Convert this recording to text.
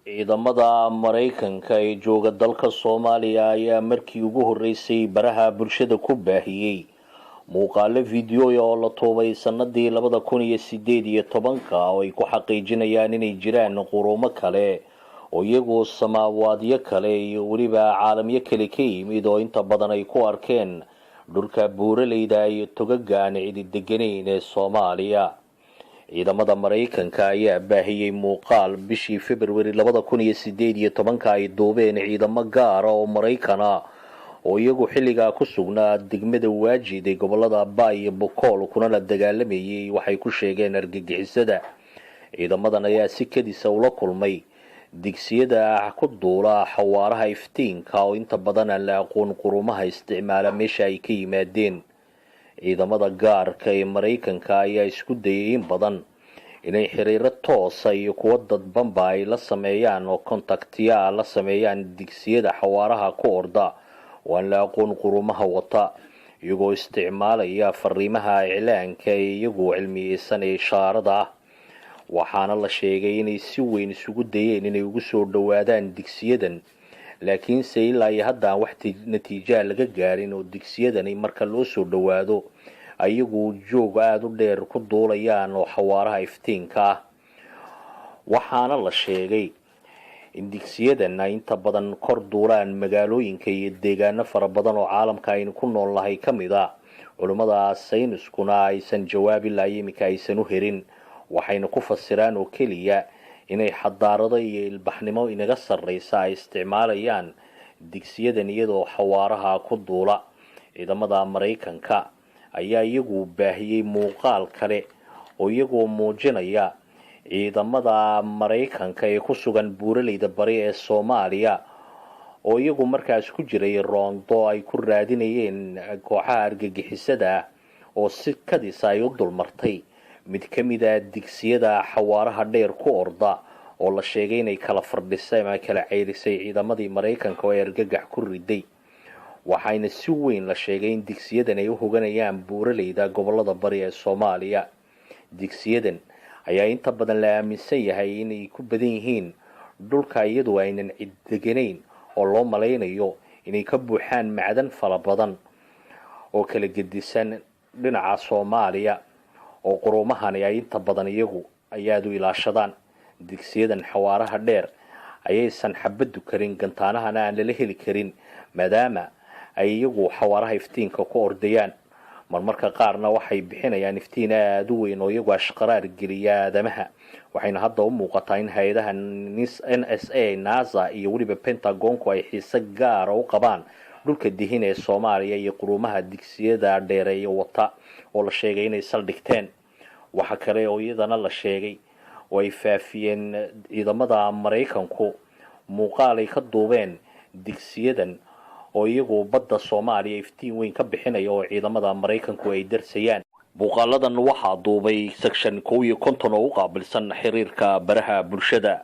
Ciidamada Maraykanka ee jooga dalka Soomaaliya ayaa markii ugu horreysay baraha bulshada ku baahiyey muuqaalo fideoya oo la tuubay sanadii 2018-ka, oo ay ku xaqiijinayaan inay jiraan quruumo kale oo iyagu samaawaadyo kale iyo weliba caalamyo kale ka yimid, oo inta badan ay ku arkeen dhulka buuraleyda iyo togaga aan cidi deganayn ee Soomaaliya. Ciidamada Maraykanka ayaa baahiyey muuqaal bishii February 2018-ka ay duubeen ciidamo gaara oo Maraykana oo iyagu xilligaa ku sugnaa degmada Waajid ee gobolada Baay iyo Bokool, kuna la dagaalamayay waxay ku sheegeen argagixisada. Ciidamadan ayaa si kedisa ula kulmay digsiyada ku duula xawaaraha iftiinka oo inta badan aan la aqoon qurumaha isticmaala meesha ay ka yimaadeen. Ciidamada gaarka ee Maraykanka ayaa isku dayay in badan inay xiriiro toosa iyo kuwo dadbanba ay la sameeyaan oo kontaktiya la sameeyaan digsiyada xawaaraha ku orda oo aan la aqoon qurumaha wata, iyagoo isticmaalaya fariimaha iclaanka ee iyagu cilmiyeysan ee ishaarada ah. Waxaana la sheegay inay si weyn isugu dayeen inay ugu soo dhowaadaan digsiyadan, laakiinse ilaa iyo hadda aan wax natiijaa laga gaarin, oo digsiyadani marka loo soo dhowaado ayagu joog aada u dheer ku duulayaan oo xawaaraha iftiinka ah. Waxaana la sheegay in digsiyadan ay inta badan kor duulaan magaalooyinka iyo deegaano fara badan oo caalamka aynu ku nool nahay ka mid a, culimmada sayniskuna aysan jawaab ilaa iminka aysan u helin, waxayna ku fasiraan oo keliya inay xadaarado iyo ilbaxnimo inaga sarreysa ay isticmaalayaan digsiyadan iyadoo xawaaraha ku duula. Ciidamada Maraykanka ayaa iyagu baahiyey muuqaal kale oo iyagoo muujinaya ciidamada Maraykanka ee ku sugan buuraleyda bari ee Soomaaliya, oo iyagu markaas ku jiray roondo ay ku raadinayeen kooxaha argagixisada, oo si kadisa ay u dulmartay mid ka mid a digsiyada xawaaraha dheer ku orda, oo la sheegay inay kala fardhisay ama kala ceyrisay ciidamadii Maraykanka oo ay argagax ku riday. Waxayna si weyn la sheegay in digsiyadan ay u hoganayaan buuraleyda gobolada bari ee Soomaaliya. Digsiyadan ayaa inta badan la aaminsan yahay inay ku badan yihiin dhulka iyadoo aynan cid deganayn, oo loo malaynayo inay ka buuxaan macdan fara badan oo kala gedisan dhinaca Soomaaliya, oo quruumahani ay inta badan iyagu ay aada u ilaashadaan. Digsiyadan xawaaraha dheer ayaysan xabaddu karin, gantaanahana aan lala heli karin, maadaama ay iyagu xawaaraha iftiinka ku ordayaan. Marmarka qaarna waxay bixinayaan iftiin aada u weyn oo iyagu ashqaraar geliya aadamaha. Waxayna hadda u muuqataa in hay-adaha NSA, NASA iyo weliba Pentagonku ay xiise gaara u qabaan dhulka dihin ee Soomaaliya iyo quruumaha digsiyada dheereeya wata oo la sheegay inay saldhigteen. Waxa kale oo iyadana la sheegay oo ay faafiyeen ciidamada Maraykanku muuqaal ay ka duubeen digsiyadan oo iyagu badda Soomaaliya iftiin weyn ka bixinaya oo ciidamada Maraykanku ay darsayaan. Muuqaaladan waxaa duubay section 51 oo u qaabilsan xiriirka baraha bulshada.